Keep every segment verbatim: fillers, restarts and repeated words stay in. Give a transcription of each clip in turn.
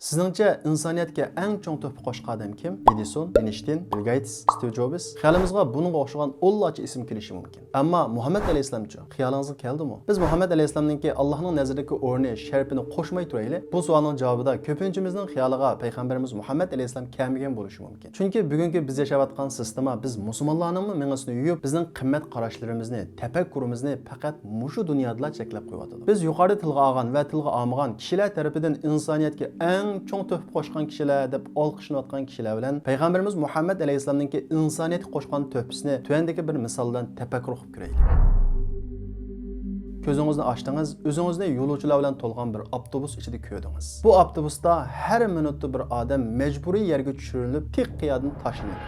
سىزنىڭچە ئىنسانىيەتكە ئەڭ چوڭ تۆھپە قوشقان ئادەم كىم؟ ئېدىسون، ئېينشتىين، بىل گېيتس، ستىۋ جوبس. خىيالىمىزغا بۇنىڭغا ئوخشىغان ئونلارچە ئىسىم كېلىشى مۇمكىن. ئەمما مۇھەممەد ئەلەيھىسسالامچۇ؟ خىيالىڭىزغا كەلدىمۇ؟ بىز مۇھەممەد ئەلەيھىسسالامنىڭكى ئاللاھنىڭ نەزىرىدىكى ئورنى، شەرىپىنى قوشماي تۇرايلى. بۇ سوئالنىڭ جاۋابىدا كۆپىنچىمىزنىڭ خىيالىغا پەيغەمبىرىمىز مۇھەممەد ئەلەيھىسسالام كەلمىگەن بولۇشى مۇمكىن. چۈنكى بۈگۈنكى بىز ياشاۋاتقان سىستېما بىز مۇسۇلمانلارنىڭمۇ مېڭىسىنى يۇيۇپ، بىزنىڭ قىممەت قاراشلىرىمىزنى، تەپەككۇرىمىزنى پەقەت مۇشۇ دۇنيادىلا چەكلەپ قويۇۋاتىدۇ. بىز يۇقىرىدا تىلغا ئالغان ۋە تىلغا ئالمىغان كىشىلەر تەرىپىدىن ئىنسانىيەتكە ئەڭ چوڭ تۆھپە قوشقان كىشىلەر دەپ ئالقىشلىنىۋاتقان كىشىلەر بىلەن پەيغەمبىرىمىز مۇھەممەد ئەلەيھىسسالامنىڭكى ئىنسانىيەتكە قوشقان تۆھپىسىنى تۆۋەندىكى بىر مىسال بىلەن تەپەككۇر قىلىپ كۆرەيلى. كۆزىڭىزنى ئاچتىڭىز، ئۆزىڭىزنى يولۇچىلار بىلەن تولغان بىر ئاپتوبۇس ئىچىدە كۆردىڭىز. بۇ ئاپتوبۇستا ھەر مىنۇتتا بىر ئادەم مەجبۇرىي يەرگە چۈشۈرۈلۈپ، تىك قىيادىن تاشلىنىدۇ.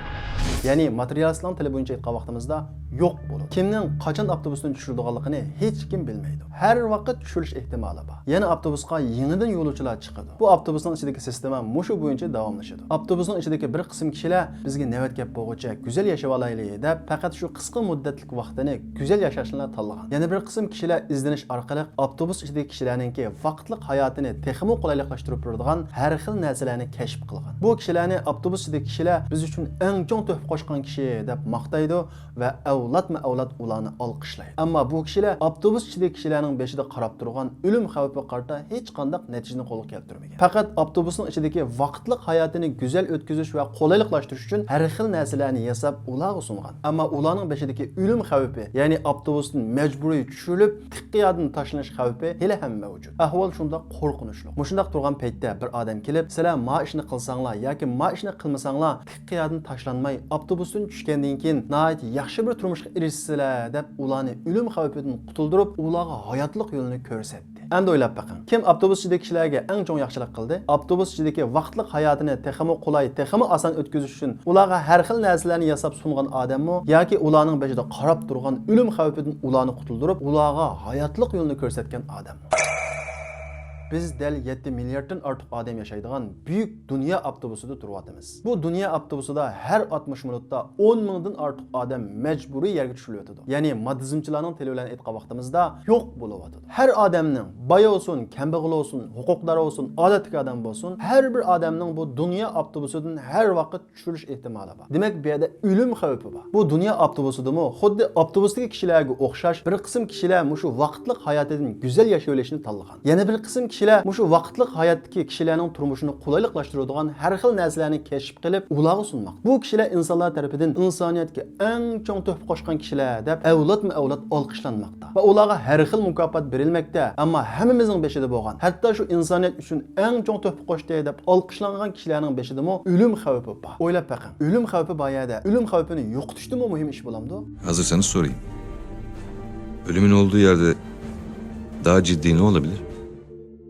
يەنى ماتېرىيالىستلارنىڭ تىلى بويىچە ئېيتقان ۋاقتىمىزدا يوق بولىدۇ. كىمنىڭ قاچان ئاپتوبۇستىن چۈشۈرىدىغانلىقىنى ھېچكىم بىلمەيدۇ. ھەر ۋاقىت چۈشۈرۈلۈش ئېھتىمالى بار. يەنە ئاپتوبۇسقا يېڭىدىن يولۇچىلار چىقىدۇ. بۇ ئاپتوبۇسنىڭ ئىچىدىكى سىستېما مۇشۇ بويىچە داۋاملىشىدۇ. ئاپتوبۇسنىڭ ئىچىدىكى بىر قىسىم كىشىلەر بىزگە نۆۋەت كەپ بولغۇچە گۈزەل ياشىۋالايلى دەپ، پەقەت شۇ قىسقا مۇددەتلىك ۋاقتىنى گۈزەل ياشاشنىلا تاللىغان. يەنە بىر قىسىم كىشىلەر ئىزدىنىش ئارقىلىق ئاپتوبۇس ئىچىدىكى كىشىلەرنىڭكى ۋاقىتلىق ھاياتىنى تېخىمۇ قولايلىقلاشتۇرۇپ بېرىدىغان ھەر خىل نەرسىلەرنى كەشىپ قىلغان. بۇ كىشىلەرنى ئاپتوبۇس ئىچىدىكى كىشىلەر بىز ئۈچۈن ئەڭ چوڭ تۆھپە قوشقان كىشى دەپ ماختايدۇ ۋە ئەۋلادمۇ ئەۋلاد ئۇلارنى ئالقىشلايدۇ. ئەمما بۇ كىشىلەر ئاپتوبۇس ئىچىدىكى كىشىلەرنىڭ بېشىدا قاراپ تۇرغان ئۆلۈم خەۋپىگە قارىتا ھېچقانداق نەتىجىنى قولغا كەلتۈرمىگەن. پەقەت ئاپتوبۇسنىڭ ئىچىدىكى ۋاقىتلىق ھاياتىنى گۈزەل ئۆتكۈزۈش ۋە قولايلىقلاشتۇرۇش ئۈچۈن ھەر خىل نەرسىلەرنى ياساپ ئۇلارغا سۇنغان. ئەمما ئۇلارنىڭ بېشىدىكى ئۆلۈم خەۋپى، يەنى ئاپتوبۇستىن مەجبۇرىي چۈشۈرۈلۈپ، تىك قىيادىن تاشلىنىش خەۋپى ھېلىھەم مەۋجۇت. ئەھۋال شۇنداق قورقۇنچلۇق. مۇشۇنداق تۇرغان پەيتتە بىر ئادەم كېلىپ، سىلەر ما ئىشنى قىلساڭلار ياكى ما ئىشنى قىلمىساڭلار، تىك قىيادىن تاشلانماي، ئاپتوبۇستىن چۈشكەندىن كېيىن ناھايىتى ياخشى بىر تۇرمۇشقا ئېرىشىسىلەر، دەپ ئۇلارنى ئۆلۈم خەۋپىدىن قۇتۇلدۇرۇپ، ئۇلارغا ھاياتلىق يولىنى كۆرسەتتى. ئەمدى ئويلاپ بېقىڭ، كىم ئاپتوبۇس ئىچىدىكى كىشىلەرگە ئەڭ چوڭ ياخشىلىق قىلدى؟ ئاپتوبۇس ئىچىدىكى ۋاقىتلىق ھاياتىنى تېخىمۇ قولاي، تېخىمۇ ئاسان ئۆتكۈزۈش ئۈچۈن ئۇلارغا ھەر خىل نەرسىلەرنى ياساپ سۇنغان ئادەممۇ ياكى ئۇلارنىڭ بېشىدا قاراپ تۇرغان ئۆلۈم خەۋپىدىن ئۇلارنى قۇتۇلدۇرۇپ، ئۇلارغا ھاياتلىق يولىنى كۆرسەتكەن ئادەممۇ؟ بىز دەل يەتتە مىلياردتىن ئارتۇق ئادەم ياشايدىغان بۈيۈك دۇنيا ئاپتوبۇسىدا تۇرۇۋاتىمىز. بۇ دۇنيا ئاپتوبۇسىدا ھەر ئاتمىش مىنۇتتا ئون مىڭدىن ئارتۇق ئادەم مەجبۇرىي يەرگە چۈشۈرۈلۈۋاتىدۇ. يەنى ماددىزمچىلارنىڭ تىلى بىلەن ئېيتقان ۋاقتىمىزدا يوق بولۇۋاتىدۇ. ھەر ئادەمنىڭ، باي بولسۇن، كەمبەغەل بولسۇن، ھوقۇقدار بولسۇن، ئادەتتىكى ئادەم بولسۇن، ھەر بىر ئادەمنىڭ بۇ دۇنيا ئاپتوبۇسىدىن ھەر ۋاقىت چۈشۈرۈلۈش ئېھتىمالى بار. دېمەك، بۇ يەردە ئۆلۈم خەۋپى بار. بۇ دۇنيا ئاپتوبۇسىدىمۇ خۇددى ئاپتوبۇستىكى كىشىلەرگە ئوخشاش بىر قىسىم كىشىلەر مۇشۇ ۋاقىتلىق ھاياتىدىن گۈزەل ياشىۋېلىشنى تاللىغان. يەنە بىر قىسىم كىشىلەر مۇشۇ ۋاقىتلىق ھاياتتىكى كىشىلەرنىڭ تۇرمۇشىنى قولايلىقلاشتۇرىدىغان ھەر خىل نەرسىلەرنى كەشىپ قىلىپ، ئۇلارغا سۇنماق. بۇ كىشىلەر ئىنسانلار تەرىپىدىن ئىنسانىيەتكە ئەڭ چوڭ تۆھپە قوشقان كىشىلەر دەپ ئەۋلادمۇ ئەۋلاد ئالقىشلانماقتا ۋە ئۇلارغا ھەر خىل مۇكاپات بېرىلمەكتە. ئەمما ھەممىمىزنىڭ بېشىدا بولغان، ھەتتا شۇ ئىنسانىيەت ئۈچۈن ئەڭ چوڭ تۆھپە قوشتى دەپ ئالقىشلانغان كىشىلەرنىڭ بېشىدىمۇ ئۆلۈم خەۋپى بار. ئويلاپ بېقىڭ، ئۆلۈم خەۋپى بار يەردە ئۆلۈم خەۋپىنى يوقىتىشتىنمۇ مۇھىم ئىش بولامدۇ؟ Hazırsanız sorayım. Ölümün olduğu yerde daha ciddi ne olabilir?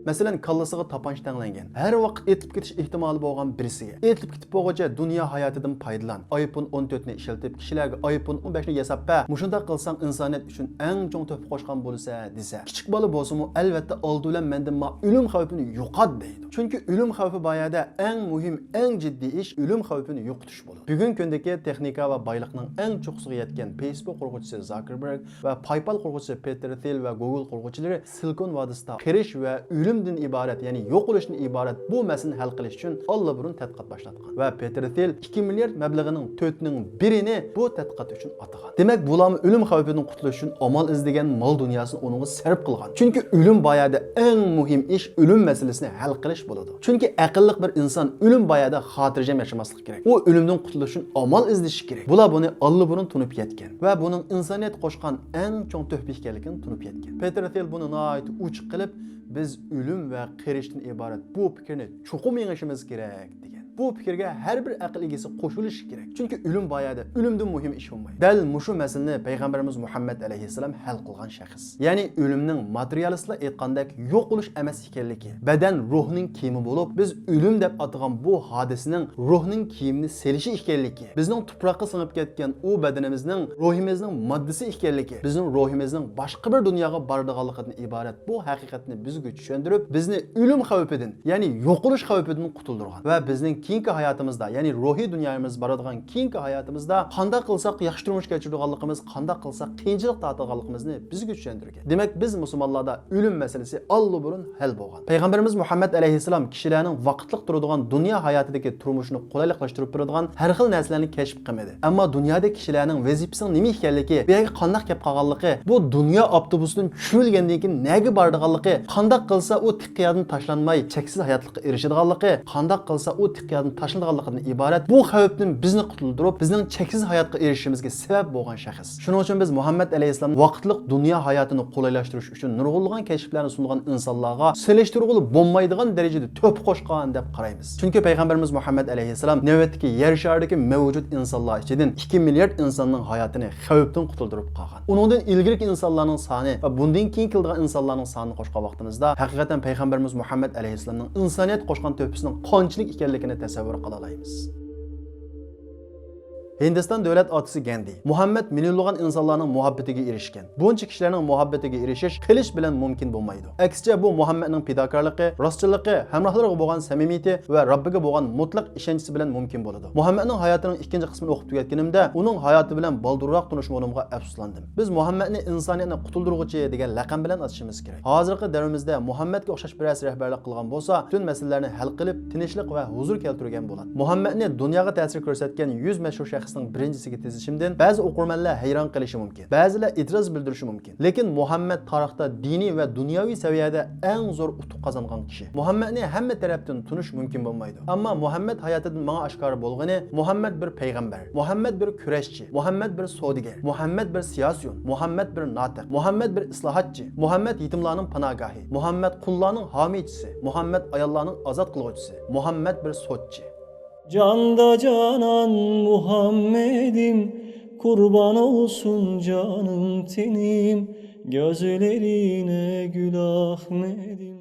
مەسىلەن، كاللىسىغا تاپانچا تەڭلەنگەن، ھەر ۋاقىت ئېتىلىپ كېتىش ئېھتىمالى بولغان بىرسىگە، ئېتىلىپ كېتىپ بولغۇچە دۇنيا ھاياتىدىن پايدىلان، ئايفون ئون تۆتنى ئىشلىتىپ، كىشىلەرگە ئايفون ئون بەشنى ياساپ بەر، مۇشۇنداق قىلساڭ ئىنسانىيەت ئۈچۈن ئەڭ چوڭ تۆھپە قوشقان بولىسەن دېسە، كىچىك بالا بولسىمۇ، ئەلۋەتتە، ئالدى بىلەن مەندىن ما ئۆلۈم خەۋپىنى يوقات دەيدۇ. چۈنكى ئۆلۈم خەۋپى بار يەردە ئەڭ مۇھىم، ئەڭ جىددىي ئىش ئۆلۈم خەۋپىنى يوقىتىش بولىدۇ. بۈگۈنكى كۈندىكى تېخنىكا ۋە بايلىقنىڭ ئەڭ چوققىسىغا يەتكەن فېيسبۇك قۇرغۇچىسى زاكېربېرگ ۋە پايپال قۇرغۇچىسى پېتېر ثىل ۋە گوگول قۇرغۇچىلىرى سىلىكون ۋادىسىدا قېرىش ۋە ئۆلۈمدىن ئىبارەت، يەنى يوقىلىشتىن ئىبارەت بۇ مەسىلىنى ھەل قىلىش ئۈچۈن ئاللىبۇرۇن تەتقىقات باشلاتقان. ۋە پېتېر ثىل ئىككى مىليارد مەبلىغىنىڭ تۆتنىڭ بىرىنى بۇ تەتقىقات ئۈچۈن ئاتىغان. دېمەك، بۇلارمۇ ئۆلۈم خەۋپىدىن قۇتۇلۇش ئۈچۈن ئامال ئىزدىگەن، مال دۇنياسىنى ئۇنىڭغا سەرپ قىلغان. چۈنكى ئۆلۈم بار يەردە ئەڭ مۇھىم ئىش ئۆلۈم مەسىلىسىنى ھەل قىلىش بولىدۇ. چۈنكى ئەقىللىق بىر ئىنسان ئۆلۈم بار يەردە خاتىرجەم ياشىماسلىقى كېرەك. ئۇ ئۆلۈمدىن قۇتۇلۇش ئۈچۈن ئامال ئىزدىشى كېرەك. بۇلار بۇنى ئاللىبۇرۇن تونۇپ يەتكەن ۋە بۇنىڭ ئىنسانىيەتكە قوشقان ئەڭ چوڭ تۆھپە ئىكەنلىكىنى تونۇپ يەتكەن. پېتېر ثىل بۇنى ناھايىتى ئوچۇق قىلىپ، بىز ئۆلۈم ۋە قېرىشتىن ئىبارەت بۇ پىكىرنى چوقۇم يېڭىشىمىز كېرەك، دېگەن. بۇ پىكىرگە ھەر بىر ئەقىل ئىگىسى قوشۇلۇشى كېرەك. چۈنكى ئۆلۈم بار يەردە ئۆلۈمدىن مۇھىم ئىش بولمايدۇ. دەل مۇشۇ مەسىلىنى پەيغەمبىرىمىز مۇھەممەد ئەلەيھىسسالام ھەل قىلغان شەخس. يەنى ئۆلۈمنىڭ ماتېرىيالىستلار ئېيتقاندەك يوقىلىش ئەمەس ئىكەنلىكى، بەدەن روھنىڭ كىيىمى بولۇپ، بىز ئۆلۈم دەپ ئاتىغان بۇ ھادىسىنىڭ روھنىڭ كىيىمىنى سېلىشى ئىكەنلىكى، بىزنىڭ تۇپراققا سىڭىپ كەتكەن ئۇ بەدىنىمىزنىڭ روھىمىزنىڭ ماددىسى ئىكەنلىكى، بىزنىڭ روھىمىزنىڭ باشقا بىر دۇنياغا بارىدىغانلىقىدىن ئىبارەت بۇ ھەقىقەتنى بىزگە چۈشەندۈرۈپ، بىزنى ئۆلۈم خەۋپىدىن، يەنى يوقىلىش خەۋپىدىن قۇتۇلدۇرغان ۋە بىزنىڭ كېيىنكى ھاياتىمىزدا، يەنى روھىي دۇنيايىمىز بارىدىغان كېيىنكى ھاياتىمىزدا قانداق قىلساق ياخشى تۇرمۇش كەچۈرىدىغانلىقىمىز، قانداق قىلساق قىيىنچىلىق تارتىدىغانلىقىمىزنى بىزگە چۈشەندۈرگەن. دېمەك، بىز مۇسۇلمانلاردا ئۆلۈم مەسىلىسى ئاللىبۇرۇن ھەل بولغان. پەيغەمبىرىمىز مۇھەممەد ئەلەيھىسسالام كىشىلەرنىڭ ۋاقىتلىق تۇرىدىغان دۇنيا ھاياتىدىكى تۇرمۇشىنى قولايلىقلاشتۇرۇپ بېرىدىغان ھەر خىل نەرسىلەرنى كەشىپ قىلمىدى. ئەمما دۇنيادا كىشىلەرنىڭ ۋەزىپىسىنىڭ نېمە ئىكەنلىكى، بۇ يەرگە قانداق كەپ قالغانلىقى، بۇ دۇنيا ئاپتوبۇسىدىن چۈشۈرۈلگەندىن كېيىن نەگە بارىدىغانلىقى، قانداق قىلسا ئۇ تىققىيادىن تاشلانماي چەكسىز ھاياتلىققا ئېرىشىدىغانلىقى، قانداق قىلسا ئۇ تىققىيادىن تاشلىنىدىغانلىقىدىن ئىبارەت بۇ خەۋپتىن بىزنى قۇتۇلدۇرۇپ، بىزنىڭ چەكسىز ھاياتقا ئېرىشىشىمىزگە سەۋەب بولغان شەخس. شۇنىڭ ئۈچۈن بىز مۇھەممەد ئەلەيھىسسالام ۋاقىتلىق دۇنيا ھاياتىنى قولايلاشتۇرۇش ئۈچۈن نۇرغۇنلىغان كەشىپلەرنى سۇنغان ئىنسانلارغا سېلىشتۇرغىلى بولمايدىغان دەرىجىدە تۆھپە قوشقان دەپ قارايمىز. چۈنكى پەيغەمبىرىمىز مۇھەممەد ئەلەيھىسسالام نۆۋەتتىكى يەر شارىدىكى مەۋجۇت ئىنسانلار ئىچىدىن ئىككى مىليارد ئىنساننىڭ ھاياتىنى خەۋپتىن قۇتۇلدۇرۇپ قالغان. ئۇنىڭدىن ئىلگىرىكى ئىنسانلارنىڭ سانى ۋە بۇندىن كېيىن كېلىدىغان ئىنسانلارنىڭ سانىنى قوشقان ۋاقتىمىزدا، ھەقىقەتەن پەيغەمبىرىمىز مۇھەممەد ئەلەيھىسسالامنىڭ ئىنسانىيەتكە قوشقان تۆھپىسىنىڭ قانچىلىك ئىكەنلىكىنى تەسەۋۋۇر قىلالايمىز. ھىندىستان دۆلەت ئاتىسى گەندى، مۇھەممەد مىليونلىغان ئىنسانلارنىڭ مۇھەببىتىگە ئېرىشكەن. بۇنچە كىشىلەرنىڭ مۇھەببىتىگە ئېرىشىش قىلىچ بىلەن مۇمكىن بولمايدۇ. ئەكسىچە، بۇ مۇھەممەدنىڭ پىداكارلىقى، راستچىللىقى، ھەمراھلىرىغا بولغان سەمىمىيىتى ۋە رەببىگە بولغان مۇتلەق ئىشەنچىسى بىلەن مۇمكىن بولىدۇ. مۇھەممەدنىڭ ھاياتىنىڭ ئىككىنچى قىسمىنى ئوقۇپ تۈگەتكىنىمدە، ئۇنىڭ ھاياتى بىلەن بالدۇرراق تونۇشمىغىنىمغا ئەپسۇسلاندىم. بىز مۇھەممەدنى ئىنسانىيەتنى قۇتۇلدۇرغۇچى دېگەن لەقەم بىلەن ئاتىشىمىز كېرەك. ھازىرقى دەۋرىمىزدە مۇھەممەدكە ئوخشاش بىرەرسى رەھبەرلىك قىلغان بولسا، پۈتۈن مەسىلىلەرنى ھەل قىلىپ، تىنچلىق ۋە ھۇزۇر كەلتۈرگەن بولاتتى. مۇھەممەدنى دۇنياغا تەسىر كۆرسەتكەن يۈز مەشھۇر شەخسنىڭ بىرىنچىسىگە تىزىشىمدىن بەزى ئوقۇرمەنلەر ھەيران قېلىشى مۇمكىن، بەزىلەر ئېتىراز بىلدۈرۈشى مۇمكىن. لېكىن مۇھەممەد تارىختا دىنىي ۋە دۇنياۋى سەۋىيەدە ئەڭ زور ئۇتۇق قازانغان كىشى. مۇھەممەدنى ھەممە تەرەپتىن تونۇش مۇمكىن بولمايدۇ. ئەمما مۇھەممەد ھاياتىدىن ماڭا ئاشكارا بولغىنى، مۇھەممەد بىر پەيغەمبەر، مۇھەممەد بىر كۈرەشچى، مۇھەممەد بىر سودىگەر، مۇھەممەد بىر سىياسىيون، مۇھەممەد بىر ناتىق، مۇھەممەد بىر ئىسلاھاتچى، مۇھەممەد يېتىملارنىڭ پاناھگاھى، مۇھەممەد قۇللارنىڭ ھامىيچىسى، مۇھەممەد ئاياللارنىڭ ئازاد قىلغۇچىسى، مۇھەممەد بىر سوتچى. جاندا جانان مۇھەممەدىم، قۇربان ئولسۇن جانىم تېنىم، گۆزلىرىنە گۈل ئەھمەدىم.